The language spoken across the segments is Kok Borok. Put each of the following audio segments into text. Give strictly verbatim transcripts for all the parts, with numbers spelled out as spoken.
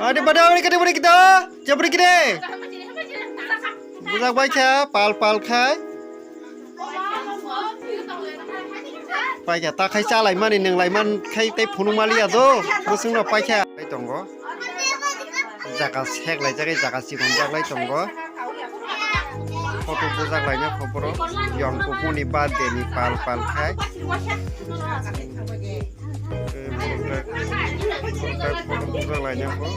Adi pada ori kade ori kita. Jabri kide. Bujak bai kha, pal pal khai. Pai kha, ta khai chalai mani, nung lai man khai tei phunuk mali ya do. Bwswk no pai kha. Pai tongo. Jaga sek lai jaga, jaga chikon jak lai tongo. Photo bujak lai no khoboro. Yong kuku ni birthday ni pal pal khai. Tei borok rok, borok rok photo bujak lai nang kho.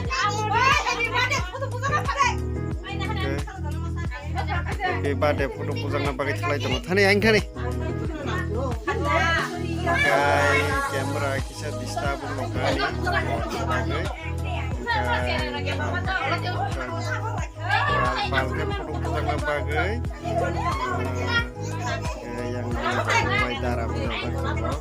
Tei happy birthday photo bujakna bagwi thwlai tongo. Thani, ang thani. Kai camera kisa disturb wngkha ani. Kai pal khe photo bujakna bagwi. Yang mai dara bujakna bagwi.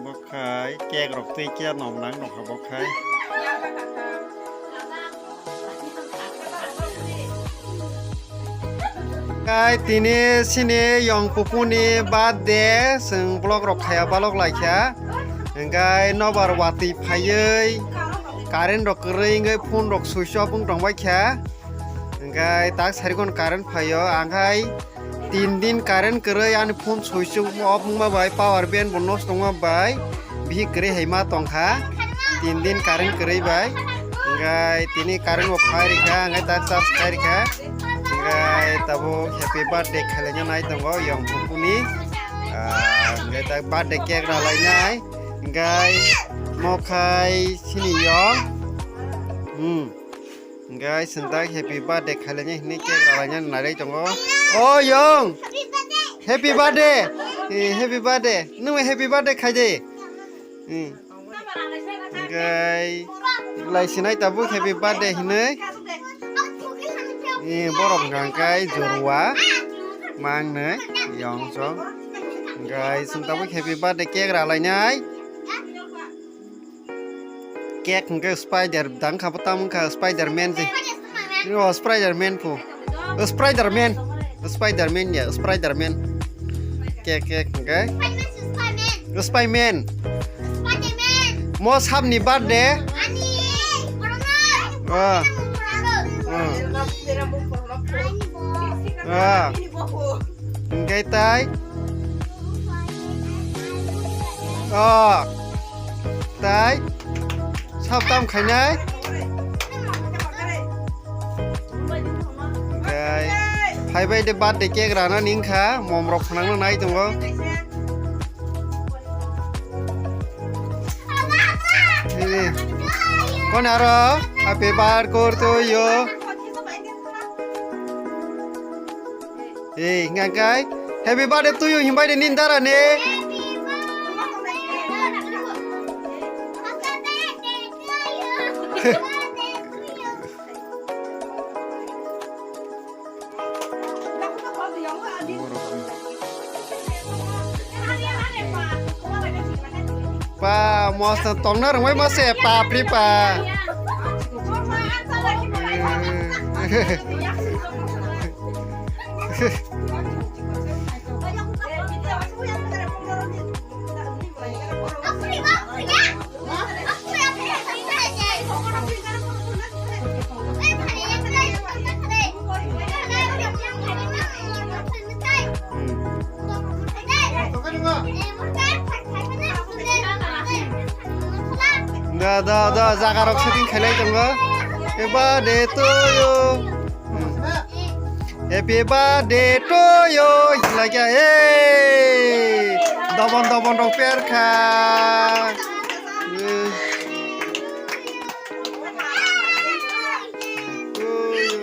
Bokhai cake rok twi khe nom nang nokha bokhai. Kai tini sini yong pupuni birthday, chwng vlog rok khaya balok laikha. Hingkai nobar watwi phaiwi current rok kwrwi wngwi phone rok switch off wng tongbai kha. Hingkai tak sarigon current phaio, ang hai tin din current kwrwi ani phone switch off wngma bai, power bank bo nosto wngma bai. Bihik kwrwi hai ma tongkha, tin din current kwrwi bai. Hingkai tini current bo phai rikha, hingkai tak charge khai rikha. Hingkai tabuk happy birthday khailai nai tongo yong pupuni. Ah, hingkai tak birthday cake ralainai. Hingkai mokhai sini yong. Hmm. Hingkai chwng tak happy birthday khailai nai hinwi cake ralainai nai tongo. O yong. Happy birthday. Eh, happy birthday. Nwng happy birthday khai de. Hmm. Hingkai lai sinai tabuk happy birthday hinwi. Eh, borok hingkai jorua mangnwi yong song. Hingkai chwng tabuk happy birthday cake ralainai. Cake hingke spider dang kha bo tamo wngkha Spider-Man se. O Spider-Man ko. O Spider-Man. Spider-Man ya, Spider-Man. Cake, cake hingke. Spider-Man. Mo sabni birthday. Ah. Ah. Ah. Hingke tai. Oh. Tai. Sab tam khainai. Tai. Phaibai de birthday cake rana ning kha. Mom rok phanang nai tongo. Ini. Kon aro? Happy birthday to you. Eh, hingka kai. Happy birthday to you, himbai de nin dara ne. Pa, mosta tongna rwngbai ma se, pa, pri pa. Da, da, da, jaga rok setting khailai tongo. Happy birthday to you. Hmm. Happy birthday to you. Hinlai kha, hey. Dobon, dobon rok per kha. Hmm. To you.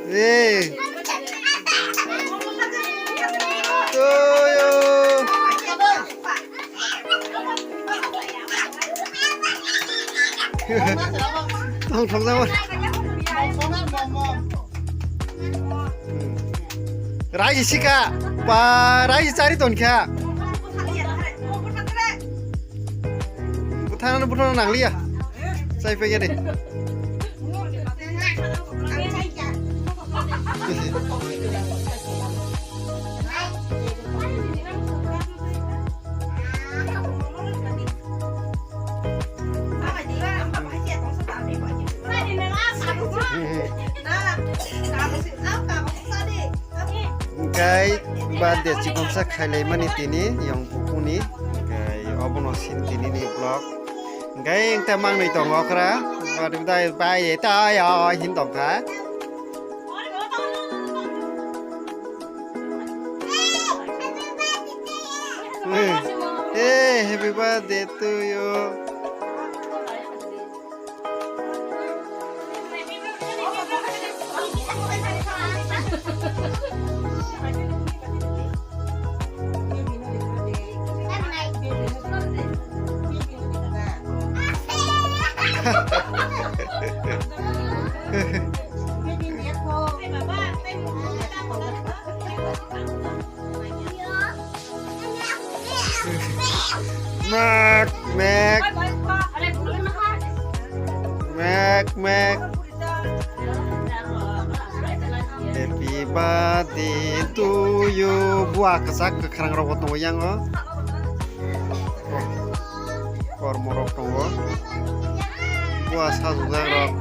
Hey. To you. Tong thong jabo. Raji sika, ba raji chari ton kha. Buthana buthana nangliya. Sai pegede. Hingkai birthday chikomsa khailaimani tini yong bukuni. Hingkai obono sin tini ni vlog. Hingkai engta mangnwi tongo okra. Bari dai bai eta ya hin tongkha. Hey, happy birthday to you. Mek, mek. Mek, mek. Happy birthday to you. Bua kwchak kwkhrang rok bo tongo yang o. Kormo rok tongo. Bua sajwk jak rok.